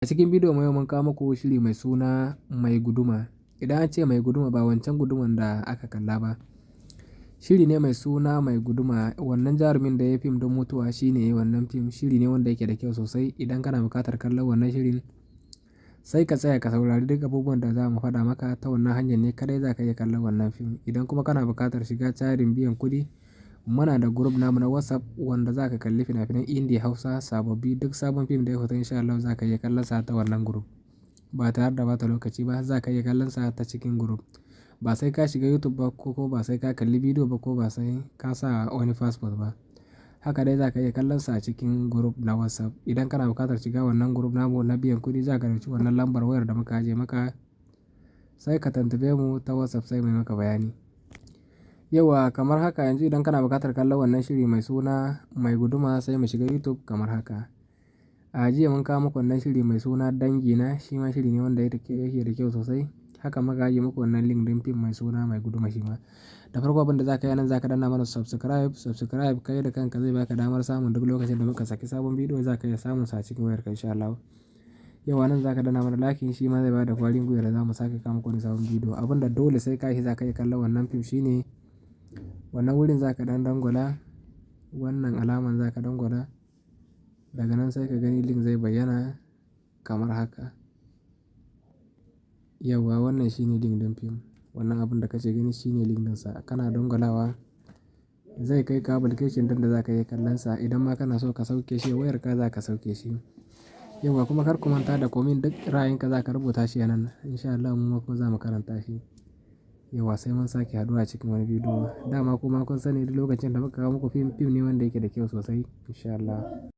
A cikin bidiyon mu yau mun kawo muku shiri mai suna Mai Guduma. Idan an ce Mai Guduma, ba wancan guduman da aka kalla ba. Shiri ne mai suna Mai Guduma. Wannan jarumin da ya yi fim don mutuwa shi ne wannan fim. Shiri ne wanda yake da kyau sosai. Idan kana buƙatar kallon wannan shirin, sai ka tsaya ka saurari duk abubuwan da za mu faɗa maka. Ta wannan hanyar ne kaɗai za ka iya kallon wannan fim. Idan kuma kana buƙatar shiga tsarin biyan kuɗi, muna da group namu na WhatsApp wanda za ka kalli fina-finan Indiya, Hausa, sababbi. Duk sabon fim da ya fito, insha Allah za ka iya kallon sa ta wannan group. Ba tare da bata lokaci ba, za ka iya kallon sa ta cikin group. Ba sai ka shiga YouTube ba ko ba sai ka kalli bidiyo ba ko ba sai ka sa wani passport ba. Haka dai za ka iya kallon sa a cikin group na WhatsApp. Idan kana buƙatar shiga wannan group namu na biyan kuɗi, za ka ɗauki wannan lambar wayar da muka ajiye maka, sai ka tuntube mu ta WhatsApp, sai mu yi maka bayani. Yauwa, kamar haka yanzu idan kana buƙatar kallon wannan shiri mai suna Mai Guduma, sai mu shiga YouTube kamar haka. A jiya mun kawo muku wannan shiri mai suna Dangina, shi ma shiri ne wanda yake da kyau sosai. Haka muka ajiye muku wannan link ɗin fim mai suna Mai Guduma shi ma. Da farko, abin da za ka yi nan, za ka danna mana subscribe. Subscribe kai da kanka zai baka damar samun duk lokacin da muka saki sabon bidiyo, za ka iya samun sa a cikin wayarka, insha Allah. Yauwa, nan za ka danna mana like, shi ma zai bada ƙwarin gwiwa da za mu sake kawo muku wani sabon bidiyo. Abin da dole sai ka yi za ka iya kallon wannan fim shine wannan wurin za ka ɗan dangwala, wannan alaman za ka dangwala. Daga nan sai ka gani link zai bayyana kamar haka. Yauwa, wannan shine link ɗin fim. Wannan abun da kake gani shine link ɗinsa. Kana dangwalawa zai kai ka application ɗin da za ka iya kallon sa. Idan ma kana so ka sauke shi a wayarka, za ka sauke shi. Yauwa, kuma kar ku manta da comment. Duk ra'ayinka za ka rubuta shi a nan. Insha Allah mu ma kuma za mu karanta shi. Yauwa, sai mun sake haɗuwa a cikin wani bidiyo. Dama kuma kun sani, duk lokacin da muka kawo muku fim, fim ne wanda yake da kyau sosai, insha Allah.